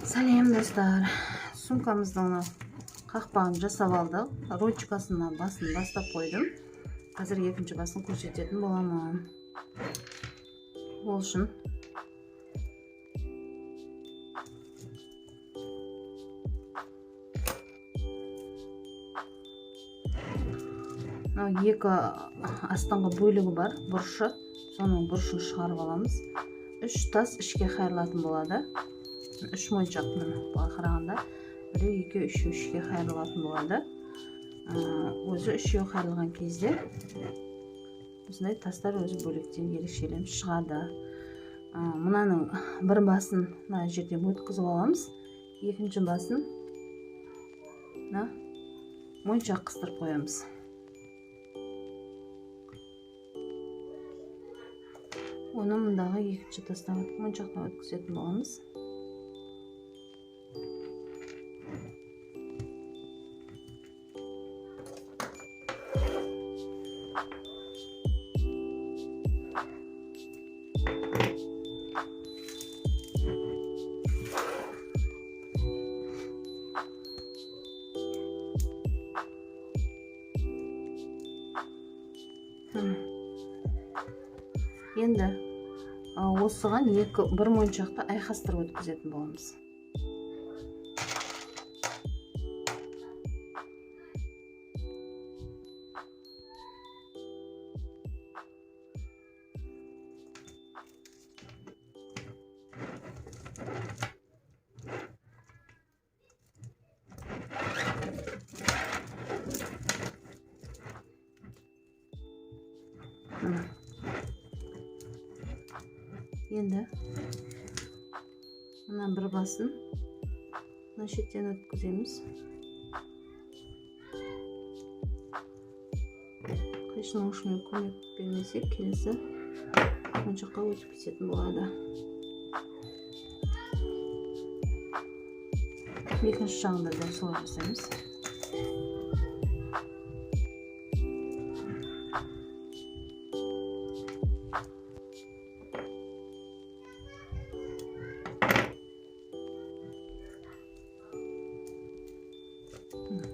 Сәлем, достар! Сумкамыздың мына қақпағын жасап алдық, ручкасына басын бастап қойдым. Қазір екінші басын көрсететін боламын. Ол үшін мынау екі астыңғы бөлігі бар, бұрышы, соның бұрышын шығарып аламыз. Үш тас ішке қайырылатын болады, үш моншақ. Міне, былай қарағанда біреу, екеу, үшеу ішке қайырылатын болады. Өзі үшеу қайырылған кезде осындай тастар өзі бөлектен ерекшеленіп шығады. Мынаның бір басын мына жерден өткізіп аламыз, екінші басын мына моншақ қыстырып қоямыз. Оны мындағы екінші тастан, моншақтан өткізетін боламыз. Міне. Енді осыған екі бір моншақты айқастырып өткізетін боламыз. Міне. Енді мына бір басын мына шеттен өткіземіз. Қайшының ұшымен көмек бермесек, келесі моншаққа өтіп кететін болады. Екінші жағында дәл солай жасаймыз.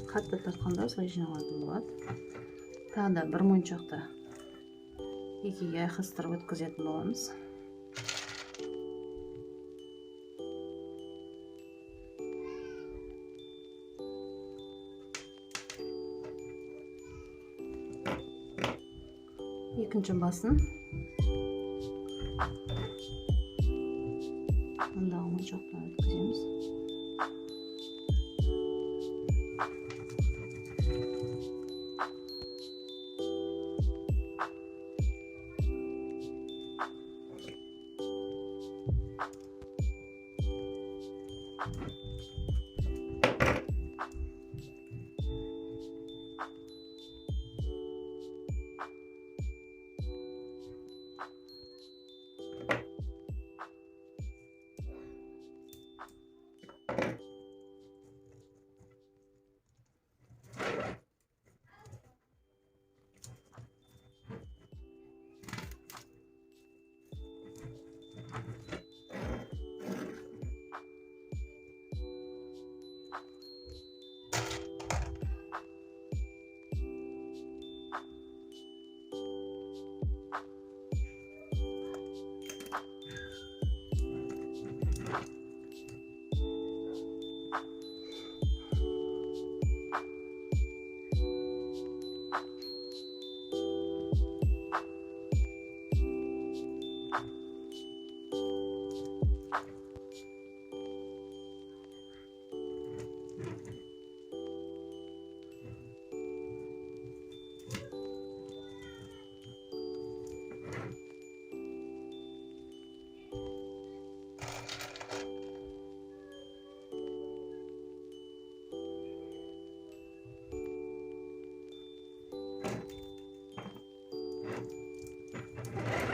Қатты тартқанда осылай жиналатын болады. Тағы да бір моншақты екіге айқастырып өткізетін боламыз. Екінші басын мындағы моншақтан өткіземіз.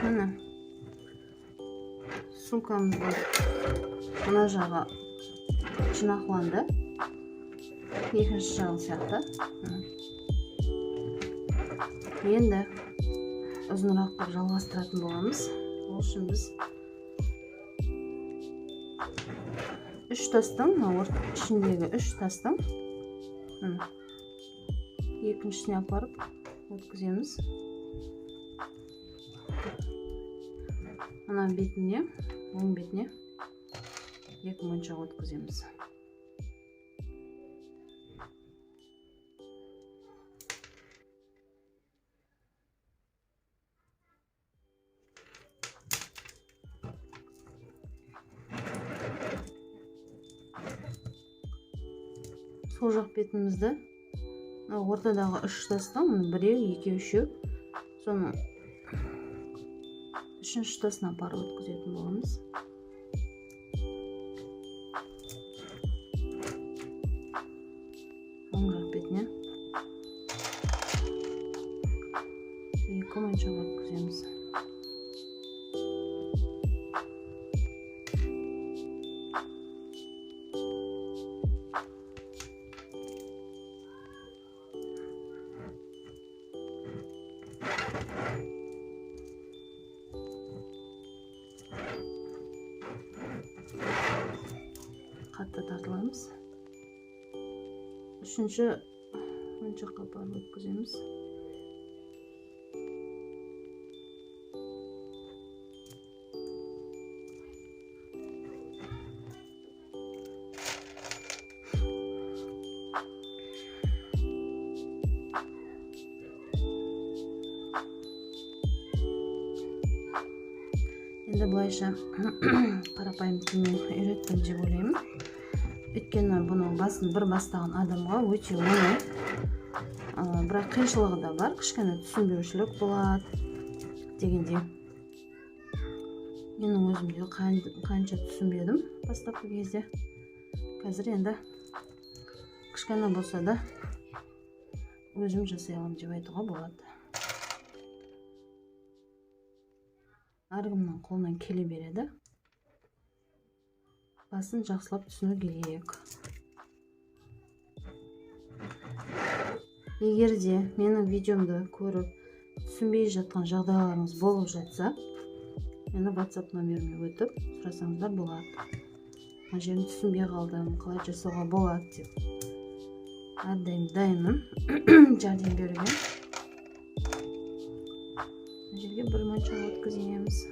Міне, сумкамыздың мына жағы жинақыланды, екінші жағы сияқты. Міне. Енді ұзынырақ қылып жалғастыратын боламыз. Ол үшін біз Үш тастың, мына ішіндегі үш тастың екіншісіне апарып өткіземіз. Мына бетіне, оң бетіне екі моншақ өткіземіз. Сол жақ бетімізді мына ортадағы үш тастың, мына біреу, екеу, үшеу, соның үшінші тасына апарып өткізетін боламыз. Оң жақ бетіне екі моншақ өткіземіз. Қатты тартыламыз. Үшінші моншаққа апарып өткіземіз. Енді былайша қарапайым тілмен үйреттім деп ойлаймын. Өйткені бұның басын бір бастаған адамға өте оңай. Бірақ қиыншылығы да бар, кішкене түсінбеушілік болады дегендей. Менің өзім де қанша түсінбедім бастапқы кезде. Қазір енді кішкене болса да өзім жасай аламын деп айтуға болады. Әркімнің қолынан келе береді. Басын жақсылап түсіну керек. Егер де менің видеомды көріп түсінбей жатқан жағдайларыңыз болып жатса, мені WhatsApp номеріме өтіп сұрасаңыздар болады. Мына жерін түсінбей қалдым, қалай жасауға болады деп. Әрдайым дайынмын жәрдем беруге. Мына жерге бір моншақ өткіземіз.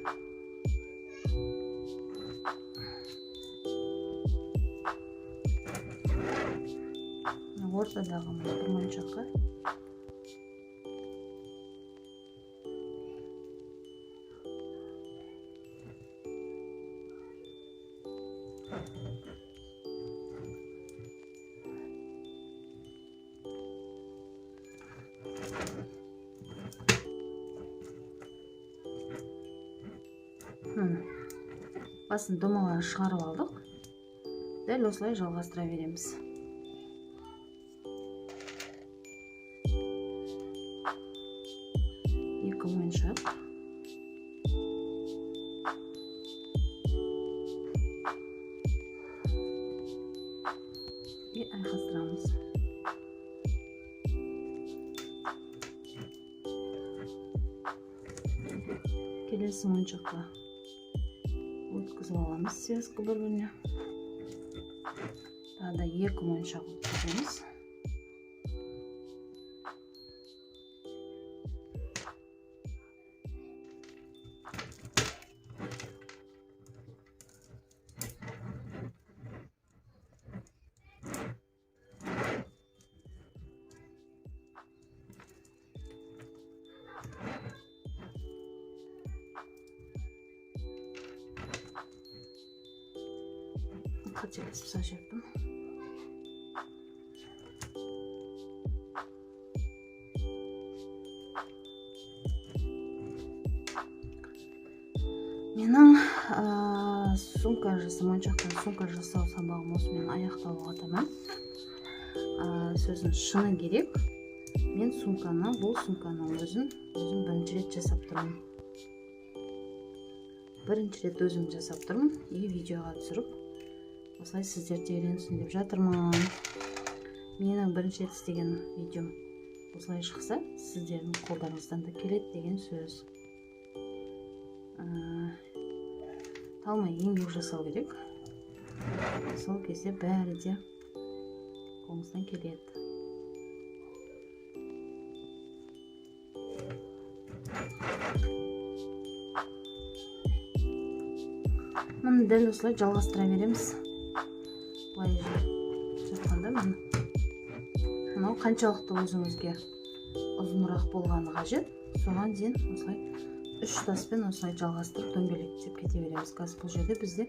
Ортадағы мына бір моншаққа міне басын домалға шығарып алдық. Дәл осылай жалғастыра береміз. Екі моншақ. И айқастырамыз. Келесі моншаққа өткізіп аламыз связка бір-біріне. Тағы да екі моншақ өткіземіз. Қателесіп жібердім. Менің сумка жасау, моншақтан сумка жасау сабағым осымен аяқталуға таман. Сөздің шыны керек, мен бұл сумканы өзім бірінші рет жасап тұрмын. Бірінші рет өзім жасап тұрмын и видеоға түсіріп осылай сіздер де үйренсін деп жатырмын. Менің бірінші рет істеген видеом осылай шықса, сіздердің қолдарыңыздан да келеді деген сөз. Талмай еңбек жасау керек. Сол кезде бәрі де қолыңыздан келеді. Міне дәл осылай жалғастыра береміз. Былай жатқанда міне мынау қаншалықты өзіңізге ұзынырақ болғаны қажет, соған дейін осылай 3 таспен осылай жалғастырып дөңгелектеп кете береміз. Қазір бұл жерде бізде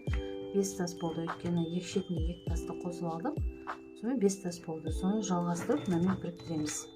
5 тас болды, өйткені екі шетіне 2 тасты қосып алдық, сонымен 5 тас болды. Соны жалғастырып мынамен біріктіреміз.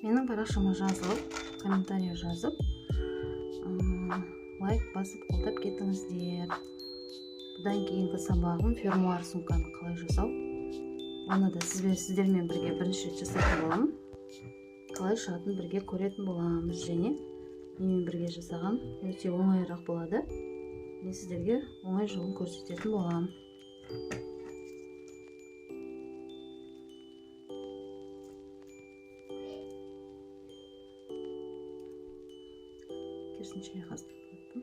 Менің парақшама жазылып, комментарий жазып, лайк басып қолдап кетіңіздер. Бұдан кейінгі сабағым фермуар сумканы қалай жасау. Оны да сіздермен бірге бірінші рет жасайтын боламын. Қалай шығатынын бірге көретін боламыз және менімен бірге жасаған өте оңайырақ болады. Мен сіздерге оңай жолын көрсететін боламын. Керісінше айқастырып қойыппын.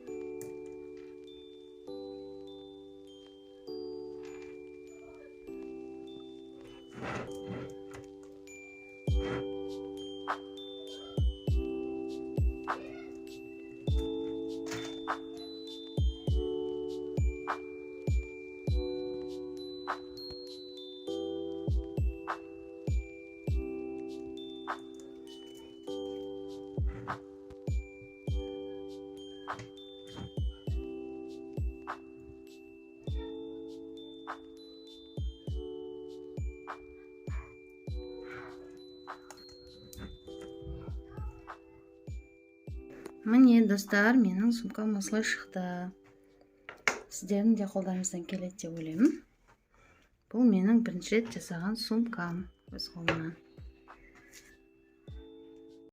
Міне достар, менің сумкам осылай шықты. Сіздердің де қолдарыңыздан келеді деп ойлаймын. Бұл менің бірінші рет жасаған сумкам өз қолымнан.